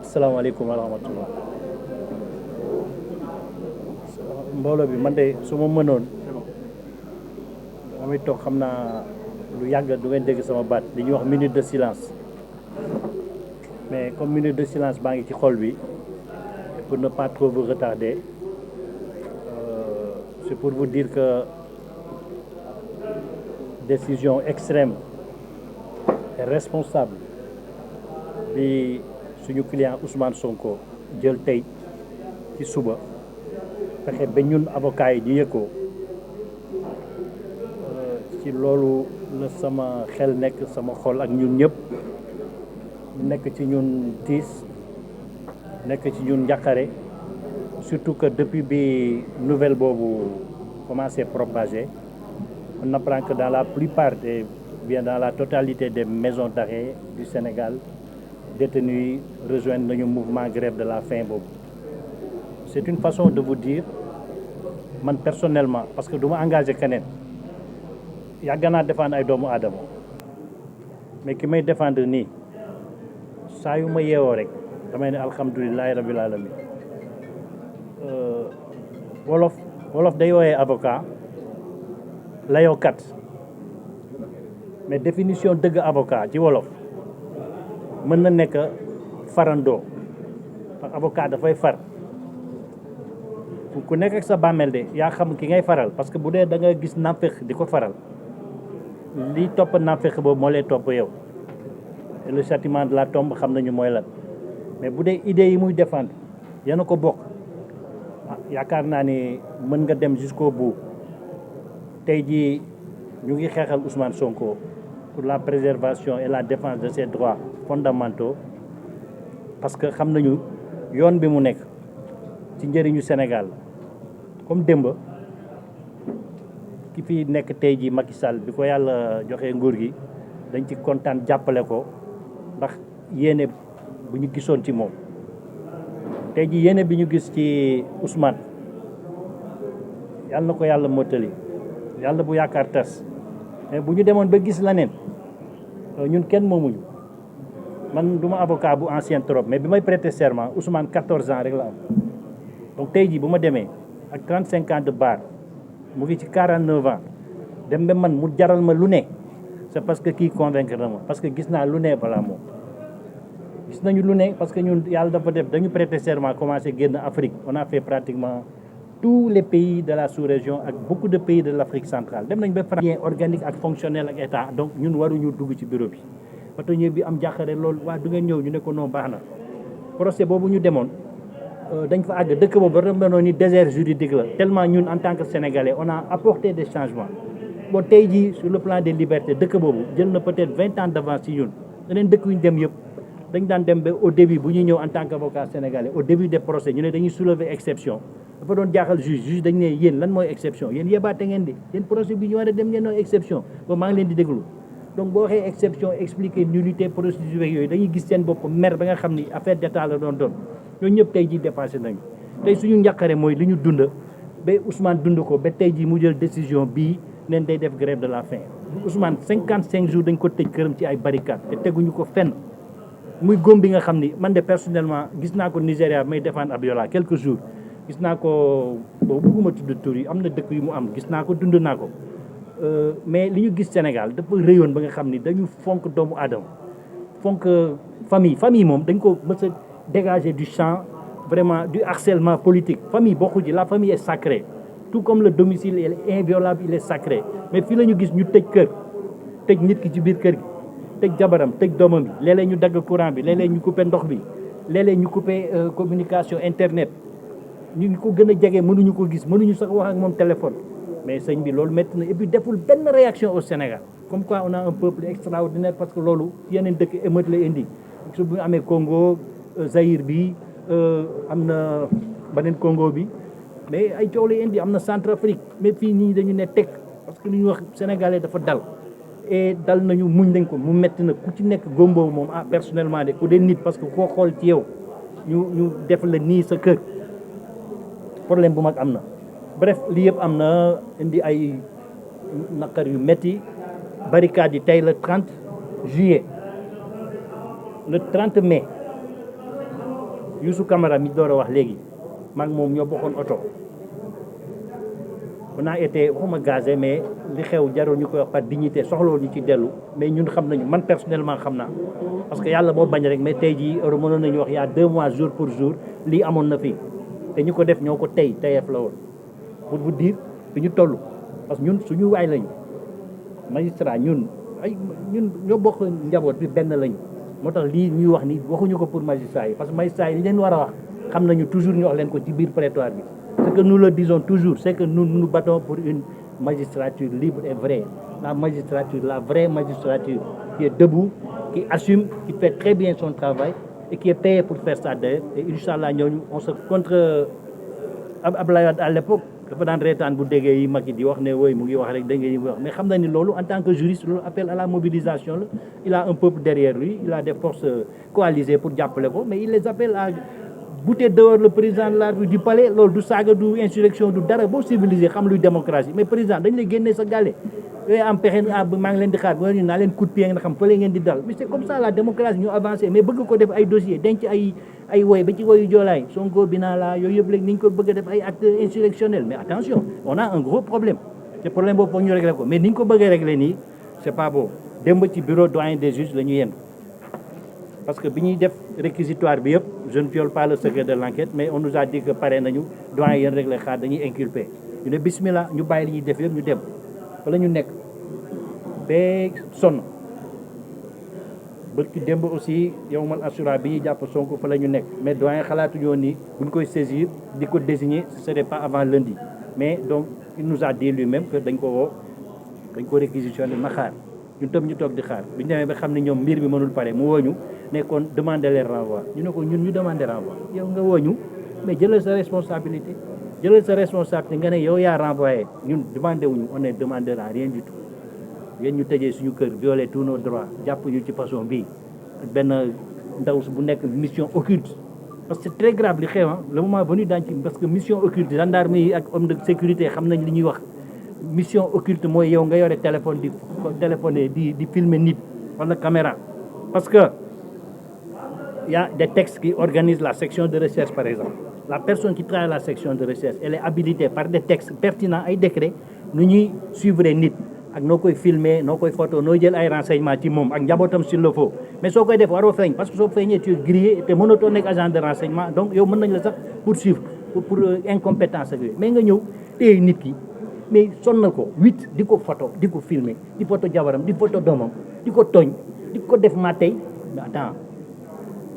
asalaamaaleykum wa rahmatullah mbooloo bi man de su ma mënoon damay toog xam naa lu yàgg du ngeen dégg sama baat li ñuy wax minute de silence mais comme minute de silence baa ngi ci xol bi pour ne pas trop vous retarder c'est pour vous dire que décision extrême et responsable bi suñu client Ousmane Sonko jël tey ci suba fexe ba ñun avocat yi ñu yëg ko ci loolu la sama xel nekk sama xol ak ñun ñëpp nekk ci ñun tiis nekk ci ñun njàqare surtout que depuis bi nouvelle boobu commencé propager on apprend que dans la plupart des bien dans la totalité des maisons d'arrêt du Sénégal détenus rejoindre nañu mouvement grève de la faim boobu c'est une façon de vous dire man personnellement parce que du ma engagé keneen yàgg naa défendre ay doomu aadama mais ki may défendre nii saa yu ma yeewoo rek damay ne alhamdulilahi rabbil alamin wolof day wooyee avocat layookat mais définition dëgg avocat ci wolof mën na nekk farandoo parce que avocat dafay far ku nekk ak sa bàmmeel de yaa xam ki ngay faral parce que bu dee da nga gis naafeq di ko faral li topp naafeq boobu moo lay topp yow et le châtiment de la tombe xam nañu mooy lan mais bu dee idées yi muy défendre yana ko bokk yaakaar naa ni mën nga dem jusqu'au bout tey jii ñu ngi xeexal Ousmane Sonko pour la préservation et la défense de ses droits fondamentaux parce que xam nañu yoon bi mu nekk ci njëriñu Sénégal comme démb ki fi nekk tey jii Macky Sall bi ko yàlla joxe nguur gi dañ ci kontaan jàppale ko ndax yéene bu ñu gisoon ci moom tey jii yéene bi ñu gis ci Ousmane yàlla na ko yàlla mottali yàlla bu yaakaar tas mais bu ñu demoon ba gis leneen ñun kenn moomuñu man du ma avocat bu ancien trop mais bi may prêter serment Ousmane 14 ans rek la am donc tey jii bu ma demee ak 35 ans de bar mu ngi ci 49 ans dem ba man mu jaral ma lu ne c'est parce que kii convaincre na ma parce que gis naa lu ne balaa moom gis nañu lu ne parce que ñun yàlla dafa def dañu prêter serment commencé génn Afrique on a fait pratiquement tous les pays de la sous-région ak beaucoup de pays de l'Afrique centrale dem nañ ba bien organique ak fonctionnel ak état donc ñun waruñu dugg ci bureau bi bâtonnier bi am jàqare loolu waa du ngeen ñëw ñu ne ko non baax na procès boobu ñu demoon dañ fa àgg dëkk boobu dafa mel ni désert juridique la tellement ñun en tant que sénégalais on a apporté des changements bon tey jii sur le plan des libertés dëkk boobu jël na peut-être 20 ans d'avance ci ñun leneen dëkk yu ñu dem yëpp dañ daan dem ba au début bu ñuy ñëw en tant qu'avocat sénégalais au début des procès ñu ne dañuy soulever exception dafa doon jaaxal juge dañ ne yéen lan mooy exception yéen yebaate ngeen di yéen procès bi ñu war a dem ngeen nooy exception ba maa ngi leen di déglu donc boo waxee exception expliquer nullité procédure yooyu dañuy gis seen bopp mer ba nga xam ni affaire d'état la doon ñooñu ñëpp tey jii dépassé nañu tey suñu njàqare mooy li ñu dund ba Ousmane dund ko ba tey jii mu jël décision bii neen day def grève de la faim Ousmane 55 jours dañ ko tëj këram ci ay barricades te teguñu ko fenn muy góom bi nga xam ni man de personnellement gis naa ko Nigéria may défendre Abiola quelques jours gis naa ko boobu bëgguma tudd tur yi am na dëkk yu mu am gis naa ko dund naa ko mais li ñu gis Sénégal dafa rëyoon ba nga xam ni dañu fonk doomu aadama fonk famille moom dañ ko mës a dégager du champ vraiment du harcèlement politique famille bokku ci la famille est sacrée tout comme le domicile il est inviolable il est sacré mais fii la ñu gis ñu tëj kër tëj nit ki ci biir kër gi tëj jabaram tëj doomam bi léeg-léeg ñu dagg courant bi léeg-léeg ñu coupé ndox bi léeg-léeg ñu coupé communication internet ñu ko gën a jege mënuñu ko gis mënuñu sax wax ak moom téléphone mais sëñ bi loolu métti na et puis deful benn réaction au Sénégal comme quoi on a un peuple extraordinaire parce que loolu yeneen dëkk émeute la indi su bu amee Congo Zaïre bi am na beneen Congo bi mais ay coow lay indi am na Centrafrique mais fii ñii dañu ne teg parce que li ñuy wax sénégalais dafa dal et dal nañu muñ nañ ko mu métti na ku ci nekk gómboobu moom personnellement de ku dee nit parce que koo xool ci yow ñu def la nii sa kër problème bu mag am na bref lii yëpp am na indi ay naqar yu métti barricade yi tey le 30 juillet le 30 mai Youssou Camara mi door a wax léegi maag moom ñoo bokkoon oto on a été waxuma gazé mais li xew jarul ñu koy wax par dignité soxlawul ñu ci dellu mais ñun xam nañu man personnellement xam naa parce que yàlla moo bañ rek mais tey jii mënoon nañu wax y a 2 mois jour pour jour lii amoon na fi te ñu ko def ñoo ko teyef la woon pour vous dire fi ñu toll parce que ñun suñu waay lañu magistrat ñun ñoo bokk njaboot bi benn lañu moo tax lii ñuy wax ni waxuñu ko pour magistrat yi parce que magistrat yi li leen war a wax xam nañu toujours ñu wax leen ko ci biir prétoire bi ce que nous le disons toujours c'est que nous nous battons pour une magistrature libre et vraie la magistrature, la vraie magistrature qui est debout, qui assume, qui fait très bien son travail et qui est payé pour faire ça d'ailleurs. Et Inch'Allah, on se contre Abdoulaye Wade à l'époque dafa daan reetaan bu déggee yi mag yi di wax ne woy mu ngi wax rek dégg nga yi wax mais xam na ni loolu en tant que juriste loolu appel à la mobilisation la il a un peuple derrière lui, il a des forces coalisées pour jàppale ko mais il les appelle à bouter dehors le président de la République du palais loolu du saaga du insurrection du dara boo civilisé xam luy démocratie mais président dañ lay génnee sa gàlle yooyu am pexe maa ngi leen di xaar ba ñu naa leen coup de pied nga xam fële ngeen di dal mais c'est comme ça la démocratie ñu avancé mais bëgg ko def ay dossier denc ay woy ba ci woyu joolaay Sonko binaa la yooyu yëpp léegi ni ñu ko bëgg a def ay actes insurrectionnels mais attention on a un gros problème te problème boobu foog ñu régler ko mais ni ñu ko bëggee régler nii c'est pas beau démb ci bureau doyen des juges la ñu yenn parce que bi ñuy def réquisitoire bi yëpp je ne viole pas le secret de l'enquête mais on nous a dit que pare nañu doyen yéen rek lay xaar dañuy inculper ñu ne bismillah ñu bàyyi li ñuy def yëpp ñu dem fa la ñu nekk ba sonn bërki démb aussi yow man assura bi ñuy jàpp Sonko fa la ñu nekk mais doyen xalaatuñu woon ni buñ koy saisir di ko désigner ce serait pas avant lundi mais donc il nous a dit lui-même que dañ ko réquisitionné ma xaar ñun tam ñu toog di xaar bi ñu demee ba xam ne ñoom mbir bi mënul pare mu wooñu ne kon demander les renvois ñu ne ko ñun ñu demander renvoi yow nga wooñu mais jëlal sa responsabilité nga ne yow yaa renvoyé ñun demandé wuñu on est demandeur à rien du tout yéen ñu tëjee suñu kër violer tous nos droits jàpp ñu ci façon bii benn ndaw bu nekk mission occulte parce que c'est très grave li xew le moment venu daañu ci parce que mission occulte gendarmerie yi ak homme de sécurité xam nañ li ñuy wax mission occulte mooy yow nga yore téléphone di téléphoner di filmer nit wala caméra parce que il y a des textes qui organisent la section de recherche par exemple la personne qui travaille à la section de recherche elle est habilitée par des textes pertinents ay décrets nu ñuy suivre nit ak noo koy filmer noo koy photo noo jël ay renseignements ci moom ak njabootam s'il le faut mais soo koy def waroo feeñ parce que soo feeñee tu es grillé te mënatoo nekk agent de renseignement donc yow mën nañ la sax poursuivre pour incompétence ak yooyu mais nga ñëw téye nit ki mais sonnal ko 8 di ko photo di ko filmer di photo jabaram di photo doomam di ko tooñ di ko def ma tey mais attends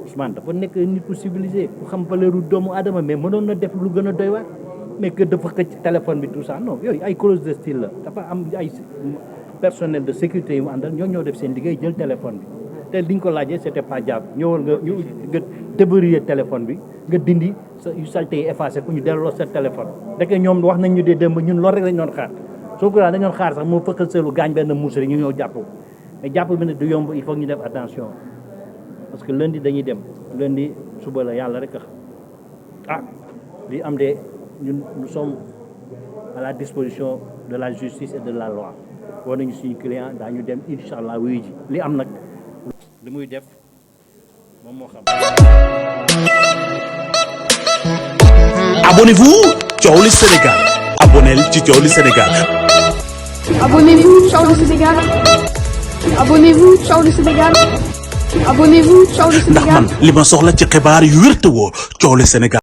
Ousmane dafa nekk nit ku civilisé ku xam valeur doomu aadama mais mënoon na def lu gën a doy waar mais que dafa xëcc téléphone bi tout ça non yooyu ay clause de style la dafa am ay personnel de sécurité yu mu àndal ñoo def seen liggéey jël téléphone bi te liñ ko laajee c'était pas jàpp ñëwal nga débrouiller téléphone bi nga dindi sa yu salté yi effacé ko ñu delloo sa téléphone dëkk ñoom wax nañ ñu dee démb ñun loolu rek lañ doon xaar soo ko daal dañoon xaar sax moo fëkkal seelu gaañ benn muus rek ñu ñëw jàpp ko mais jàpp bi nag du yomb il faut ñu def attention parce que lundi dañuy dem lundi suba la yàlla rek a xam li am de ñun nous sommes à la disposition de la justice et de la loi war nañu suñu client daañu dem incha allah wuyu ji li am nag li muy def moom moo xam. Abonnez-vous Thiowli Sénégal abonnel ci Thiowli Sénégal. Abonnez-vous Thiowli Sénégal. Abonnez-vous Thiowli Sénégal. Abonnez-vous Thiowli Sénégal. ndax man li ma soxla ci xibaar yu wér te wóor Thiowli Sénégal.